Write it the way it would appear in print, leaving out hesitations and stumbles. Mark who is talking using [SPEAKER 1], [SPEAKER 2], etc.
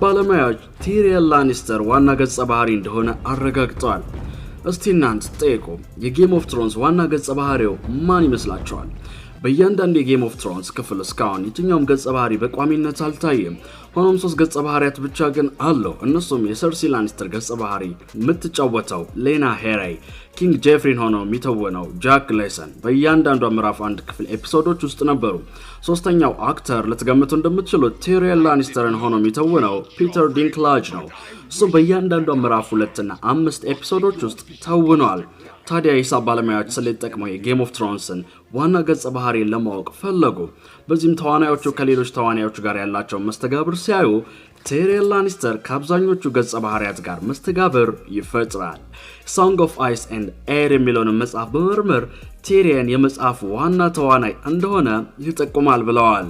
[SPEAKER 1] ባለሙያዎች ቲሪየን ላኒስተር ዋና ገጸ ባህሪ እንደሆነ አረጋግጠዋል። እስቲ እናንተ ጠይቁ፣ የ Game of Thrones ዋና ገጸ ባህሪው ማን ይመስላችኋል? በእያንዳንዱ የ Game of Thrones ክፍል እስካሁን የትኛውም ገጸ ባህሪ በቋሚነት አልታየም። ሆኖም ሶስት ገጸ ባህሪያት ብቻ ግን አሉ። እነሱም የሰርሲ ላኒስተር ገጸ ባህሪ የምትጫወተው ሌና ሄሬይ፣ King ጄፍሪን ሆኖ የሚተውነው ጃክ ግሌሰን በእያንዳንዷ ምዕራፍ 1 ክፍል episode ኦች ውስጥ ነበሩ። ሶስተኛው actor ልትገምቱ እንደምትችሉት ቲሪየን ላኒስተርን ሆኖ የሚተውነው ፒተር ዲንክላጅ ነው። እሱም በእያንዳንዷ ምዕራፍ 2ና 5 episode ኦች ውስጥ ተውኗል። ታዲያ የሂሳብ ባለሙያዎች ስሌት ተጠቅመው የ Game of Thrones ን ዋና ገጸ ባህሪን ለማወቅ ፈለጉ። በዚህም ተዋናዮቹ ከሌሎች ተዋናዮች ጋር ያላቸውን መስተጋብር ሲያዩ ቲሪየን ላኒስተር ከአብዛኞቹ ገጸ ባህሪያት ጋር መስተጋብር ይፈጥራል። Song of Ice and Air የሚለውን መጽሐፍ በመመርመር ቲሪየን የመጽሐፉ ዋና ተዋናይ እንደሆነ ይጠቁማል ብለዋል።